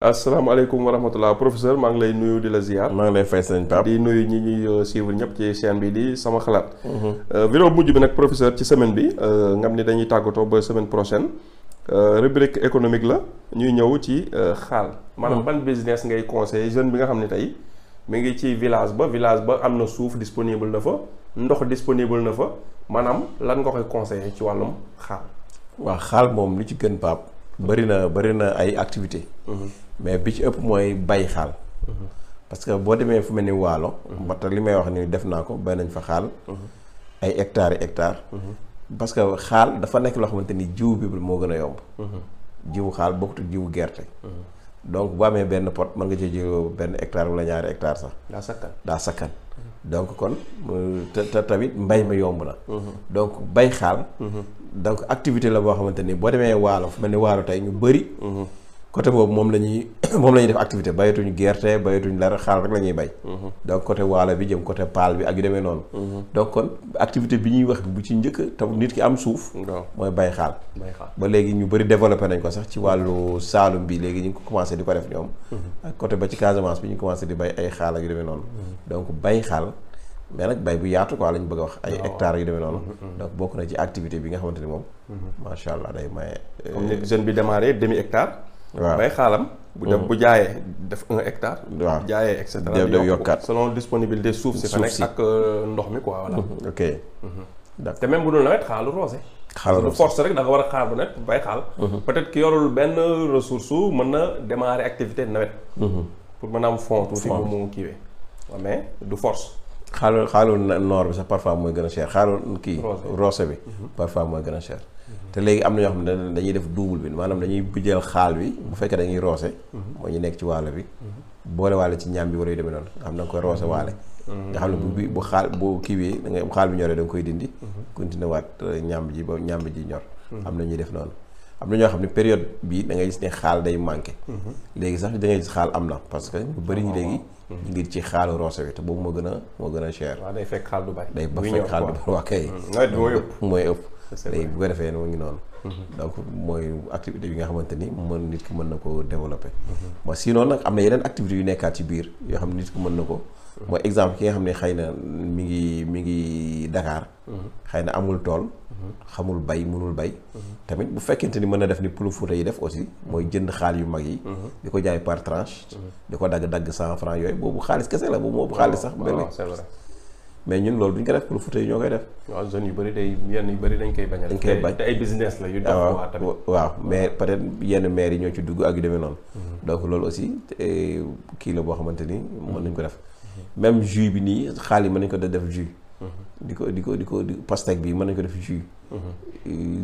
asalaamaaleykum wa rahmatulah professeur maa ngi lay nuyu di la ziar. maa ngi lay fay sëñ Pape di nuyu ñi ñuy suivre ñëpp ci chaîne bi di sama xalaat. vidéo mujj bi nag professeur ci semaine bi nga xam ni dañuy tàggatoo ba semaine prochaine rubrique économique la ñuy ñëw ci xaal. maanaam ban business ngay conseiller jeune bi nga xam ne tey mi ngi ci village ba am na suuf disponible na fa ndox disponible na fa maanaam lan nga koy conseiller ci wàllum xaal. waaw xaal moom li ci gën Pape bëri na ay activité mais bi ci ëpp mooy bay xaal. parce que boo demee fu mel ni waalo. ba tax li may wax ni def naa ko bay nañ fa xaal. ay hectares parce que xaal dafa nekk loo xamante ni jiwu bi moo gën a yomb. jiwu xaal bokkut ak jiwu gerte. donc boo amee benn pot mën nga cee jiw benn hectare wala ñaari hectare sax. daa sakkan. donc kon te tamit mbay ma yomb na. donc bay xaal. donc activité la boo xamante ni boo demee waalo fu mel ni waalo tey ñu bëri. côté boobu moom la ñuy def activité bayatuñu gerte bayatuñu dara xaal rek la ñuy bay. donc côté waalo bi jëm côté paal bi ak yu demee noonu. donc kon activité bi ñuy wax bu ci njëkk tam nit ki am suuf. mooy bay xaal. ba léegi ñu bëri développé nañ ko sax ci wàllu Saalum bi léegi ñu ngi ko commencé di ko def ñoom. ak côté ba ci Casamance bi ñu commencé di bay ay xaal ak yu demee noonu. donc bay xaal mais nag bay bu yaatu quoi lañ bëgg a wax. ay hectares yu demee noonu. donc bokk na ci activité bi nga xamante ni moom. macha allah day maye. comme ni jeune bi démarré demi hectare. waaw bay xaalam. bu dem bu jaayee def 1 hectare. waaw jaayee et cetera. day yokkaat selon disponibilité suuf si fa nekk ak ndox mi quoi voilà. ok. te même bu dul nawet xaalu roose. xaalu roose force rek da nga war a xaar bu nawet bay xaal. peut-être ki yorul benn ressource mën na démarrer activité nawet. pour mën a am fond tuuti bu mu kiiwee. waaw mais du force. xaalu noor bi sax parfois mooy gën a cher xaalu kii. roose bi parfois mooy gën a cher. te léegi am na ñoo xam ne dañuy def double bi maanaam dañuy jël xaal bi bu fekkee dañuy roose. moo ñu nekk ci waalo bi. boole waale ci ñaam bi wala yu demee noonu nga xam ne da nga koy roose waale. nga xam ne bu xaal bu kiiwee da nga xaal bi ñoree da nga koy dindi. continuer waat ñaam ji ba ñaam ji ñor. am na ñuy def noonu. am na ñoo xam ne période bii da ngay gis ne xaal day manqué. léegi sax da ngay gis xaal am na parce que ñu bëri ñu léegi. ñu ngi ci xaalu roose bi te boobu moo gën a cher. waaw day fekk xaal du bari. day ba fekk xaal du bari waa kay. nawet bi mooy ëpp. léegi bu ko defee moo ngi noonu. donc mooy activité bi nga xamante ni nit ki mën na ko développer. mooy sinon nag am na yeneen activités yu nekkaat ci biir yoo xam ne nit ki mën na ko. mooy exemple ki nga xam ne xëy na mi ngi Dakar. xëy na amul tool. xamul bay mënul bay. tamit bu fekkente ni mën na def ni Pël Fuuta yi def aussi. mooy jënd xaal yu mag yi. di ko jaay par tranche. di ko dagg 100 francs yooyu boobu xaalis kese la boobu moo bu xaalis sax. c'est vrai. mais ñun loolu duñ ko def Pël Fuuta yi ñoo koy def. waaw jeunes yu bëri yenn yu bëri dañ koy bañ. dañ koy bañ te ay business la yu def waa tamit. waaw mais peut-être yenn maires yi ñoo ci dugg ak yu demee noonu. donc loolu aussi kii la boo xamante ni mën nañ ko def. même jus bi nii xaal yi mën nañ ko def jus. di ko pastèque bi mën nañ ko def jus.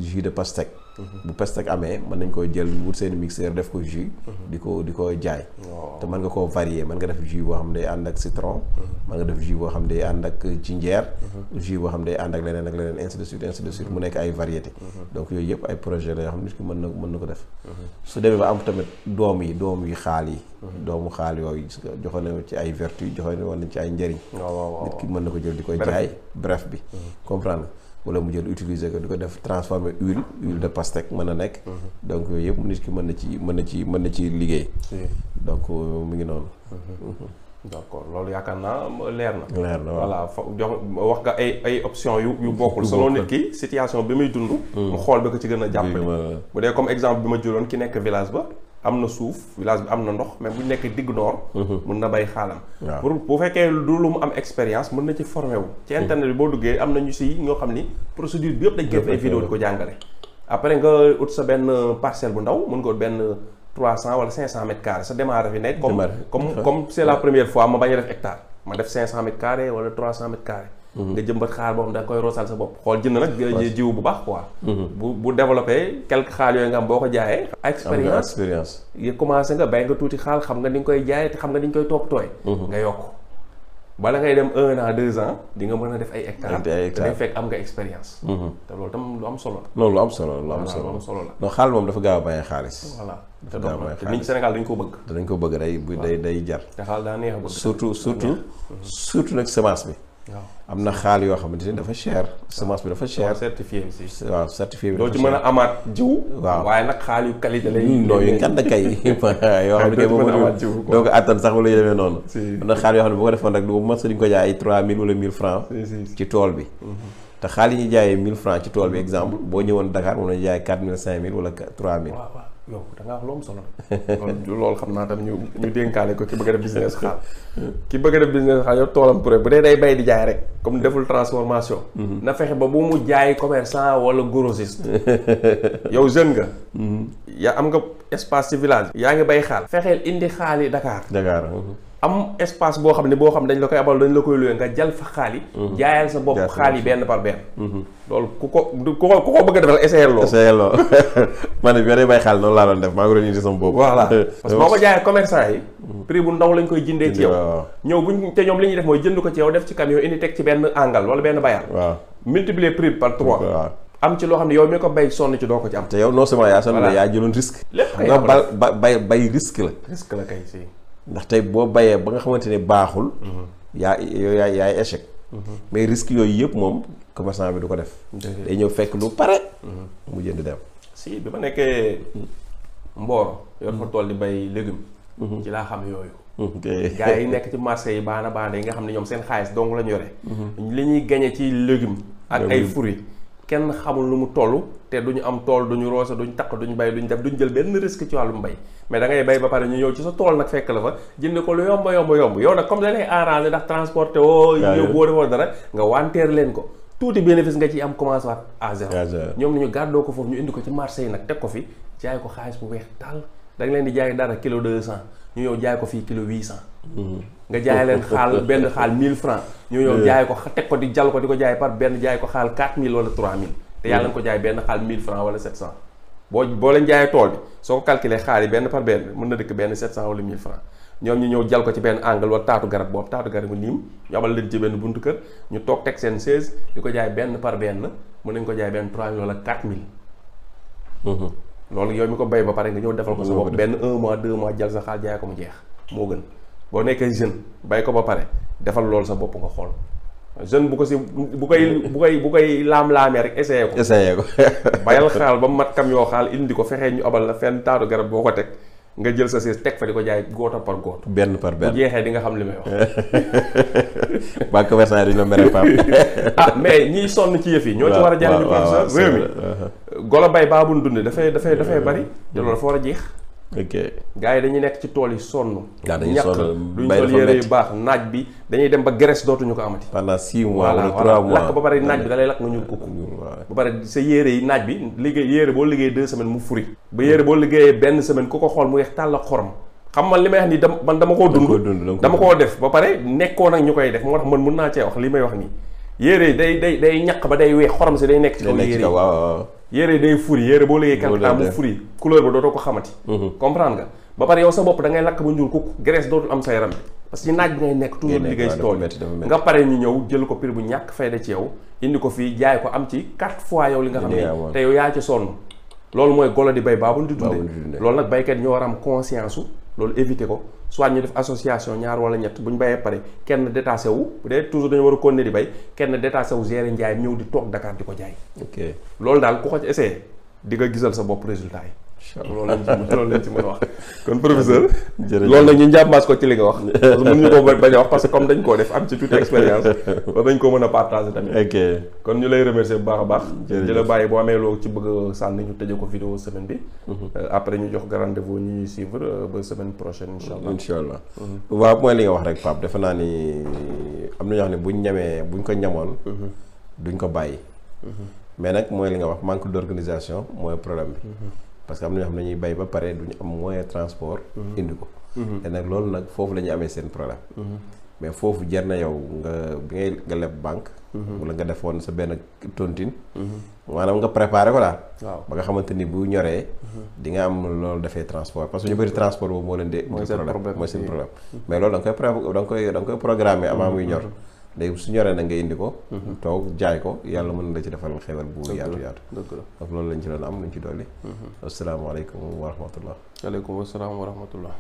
jus de pastèque. bu pastèque amee mën nañ koy jël wut seen mixeur def ko jus. di ko jaay. te mën nga koo varier mën nga def jus boo xam ne day ànd ak citron. mën nga def jus boo xam ne day ànd ak jinjeer. jus boo xam ne day ànd ak leneen ainsi de suite mu nekk ay variété. donc yooyu yëpp ay projet la yoo xam ne nit ki mën na ko def. su demee ba am tamit doom yi xaal yi. doomu xaal yooyu joxe na ci ay vertu joxe na woon ci ay njëriñ. nit ki mën na ko jël di koy jaay bref bi comprendre wala mu jël utiliser ko di ko def transformer huile de pastèque mën na nekk. donc yooyu yëpp nit ki mën na ci liggéey. donc mu ngi noonu. d'accord loolu yaakaar naa leer na. voilà wax nga ay options yu bokkul. selon nit ki situation bi muy dund. mu xool ba ko ci gën a jàppale. bu dee comme exemple bi ma jëloon ki nekk village ba. am na suuf village bi am na ndox mais bu ñu nekk digg noor. mën na bay xaalam. pour bu fekkee du lu mu am expérience mën na ci formé wu. ci internet bi boo duggee am na ñu si ñoo xam ni procédure bi yëpp dañ koy def ay vidéo di ko jàngale. après nga ut sa benn parcelle bu ndaw mën nga ut benn 300 wala 500 mètres carrés sa démarré fi nekk. comme c'est la première fois ma bañ a def hectare. ma def 500 mètres carrés wala 300 mètres carrés. nga jëmbat xaal boo xam da nga koy roosal sa bopp xool jënd nag jiwu bu baax quoi. bu développé quelques xaal yooyu nga am boo ko jaayee. expérience yi commencé nga bay nga tuuti xaal xam nga ni nga koy jaayee te xam nga ni ñu koy toppatooy. nga yokk bala ngay dem 1 an 2 ans di nga mën a def ay hectares. te day fekk am nga expérience. te loolu tam lu am solo la. loolu lu am solo la. non xaal moom dafa gaaw a bàyyi xaalis. voilà te nit Sénégal dañ ko bëgg. day jar. te xaal daa neex a bëgg. surtout nag semence bi. am na xaal yoo xamante ni dafa cher semence bi dafa cher. certifié bi si. waaw certifié bi doo ci mën a amaat jiw. waaw waaye nag xaal yu qualité lay. non yu kan kay yoo xam ne kay moom doo ko attan sax wala yu demee noonu. am na xaal yoo xam ne bu ko defoon rek du mos duñ ko jaay ay 3000 wala 1000 francs ci tool bi. te xaal yi ñuy jaayee 1000 francs ci tool bi exemple boo ñëwoon Dakar moom la ñu jaay 4000 5000 wala 3000. waaw waaw yow da ngaa wax lu am solo loolu xam naa tam ñu dénkaale ko ki bëgg a def business xaal. ki bëgg a def business xaal yow toolam pour bu dee day bay di jaay rek comme deful transformation. na fexe ba bu mu jaay commerçant wala grossiste. yow jeune nga. yaa am nga espace ci village. yaa ngi bay xaal. fexeel indi xaal yi Dakar. am espace boo xam ne dañ la koy abal dañ la koy luwee nga jal fa xaal yi. jaayal sa bopp xaal yi benn par benn. loolu ku ko bëgg a defal essayé loo. essayé loo man bi day bay xaal noonu laa doon def maa ngi doon indi sama bopp. voilà parce que boo ko jaayee commerçant yi. prix bu ndaw lañ koy jëndee ci yow. ñëw buñ te ñoom li ñuy def mooy jënd ko ci yow def ci camion indi teg ci benn angle wala benn bayal. waaw multiplier prix par 3. waaw am ci loo xam ne yow mi ko bay sonn ci doo ko ci am. te yow non seulement yaa sonn yaa jëloon risque. lépp kay nga bay risque la. risque la kay si. ndax tey boo bayee ba nga xamante ne baaxul. yaay échec. mais risque yooyu yëpp moom commerçant bi du ko def. day ñëw fekk lu pare. mu jënd dem. si bi ma nekkee Mboro. yor fa tool di bay légumes. ci laa xam yooyu. gars yi nekk ci marché yi baana yi nga xam ne ñoom seen xaalis dong lañu yore. li ñuy gañe ci légumes. ak ay fruits kenn xamul lu mu toll te duñu am tool duñu roose duñu takk duñu bay duñu def duñu jël benn risque ci wàllum mbay mais da ngay bay ba pare ñu ñëw ci sa tool nag fekk la fa jënd ko lu yomb yow nag comme da lay arrangé ndax transporté woo yow boo defoo dara nga wanteer leen ko tuuti bénéfice nga ci am commencé waat à zéro ñoom nañu gàddoo ko foofu ñu indi ko ci marché yi nag teg ko fi jaay ko xaalis bu weex tàll da nga leen di jaay dara kilo 200 ñu ñëw jaay ko fii kilo 800 nga jaay leen xaal benn xaal 1000 francs ñu ñëw jaay ko teg ko di jal ko di ko jaay par benn jaay ko xaal 4000 wala 3000 te yàlla nga ko jaay benn xaal 1000 francs wala 700 boo leen jaayee tool bi soo ko calculer xaal yi benn par benn mën na dëkk benn 700 wala 1000 francs ñoom ñu ñëw jal ko ci benn angle wala taatu garab boobu taatu garab bu niim ñu abal leen ci benn buntu kër ñu toog teg seen 16 di ko jaay benn par benn mën nañ ko jaay benn 3000 wala 4000 loolu yow mi ko bay ba pare nga ñëw defal ko sa bopp benn 1 mois 2 mois jal sa xaal jaay ko mu jeex moo gën boo nekkee jeune bay ko ba pare defal loolu sa bopp nga xool jeune bu ko si bu koy laam-laamee rek essayé ko bayal xaal ba mat kam yoo xaal indi ko fexee ñu abal la fenn taatu garab boo ko teg nga jël sa siis teg fa di ko jaay goota par goota benn par benn bu jeexee di nga xam li may wax ba commerçant yi duñu la mere Pape mais ñiy sonn ci yëf yi ñoo ci war a jariñu parce que réew mi golo bay baabun dunde dafay bari te loolu dafa war a jeex ok gars yi dañuy nekk ci tool yi sonn. ñàkk duñ sol yére yu baax naaj bi dañuy dem ba graisse dootuñu ko amati. pendant 6 mois wala 3 mois lakk ba pare naaj bi da lay lakk nga ñuul kukku. ba pare sa yére yi naaj bi yére boo liggéey 2 semaines mu furi. ba yére boo liggéeyee benn semaine ku ko xool mu weex tàll ak xorom. xam man li may wax nii dama koo dund dama koo def ba pare nekkoon ak ñu koy def moo tax man mën naa cee wax li may wax nii. yére yi day ñaq ba day weex xorom si day nekk ci kaw yére yi yére day furi yére boo liggéey quelque temps mu furi couleur ba dootoo ko xamati. comprendre nga ba pare yow sa bopp da ngay lakk ba ñuul kukk graisse dootul am sa yaram bi parce que ci naaj bi ngay nekk toujours liggéey ci tool nga pare ñu ñëw jël ko prix bu ñàkk fayda ci yow indi ko fii jaay ko am ci 4 fois yow li nga xam ne te yow yaa ci sonn loolu mooy golo di bay baabul di dunde loolu nag baykat ñoo war a am conscience su loolu éviter ko soit ñu def association ñaar wala ñett bu ñu bayee pare kenn détaché wu bu dee toujours dañu war a continuer di bay kenn détaché wu gérer njaay ñëw di toog Dakar di ko jaay loolu daal ku ko ci essayé di nga gisal sa bopp résultat yi loolu lañ ci mën a wax kon professeur loolu nag ñu njàmbaas ko ci li nga wax parce que mënuñu ko bañ a wax parce que comme dañ koo def am ci toute expérience war nañ ko mën a partager tamit kon ñu lay remercier bu baax a baax di la bàyyi boo amee loo ci bëgg a sànni ñu tëjee ko vidéo semaine bi après ñu jox rendez-vous ñu ñuy suivre ba semaine prochaine incha allah waaw mooy li nga wax rek Pape defe naa ni am na ñoo xam ne buñ ko ñamoon duñ ko bàyyi mais nag mooy li nga wax manque d'organisation mooy problème bi parce que am na ñoo xam ne ñuy bay ba pare duñu am moyen transport indi ko te nag loolu nag foofu la ñuy amee seen problème mais foofu jar na yow bi nga leb banque wala nga defoon sa benn tontine maanaam nga préparé ko daal ba nga xamante ni bu ñoree di nga am loolu dafay transport parce que ñu bëri transport boobu moo leen de mooy seen problème mais loolu da nga koy programmer avant muy ñor léegi su ñoree na nga indi ko toog jaay ko yàlla mën na la ci defal xewal bu yaatu donc loolu lañ ci doon am luñ ci dolli asalaamaaleykum wa rahmatullah waaleykum asalaam wa rahmatullah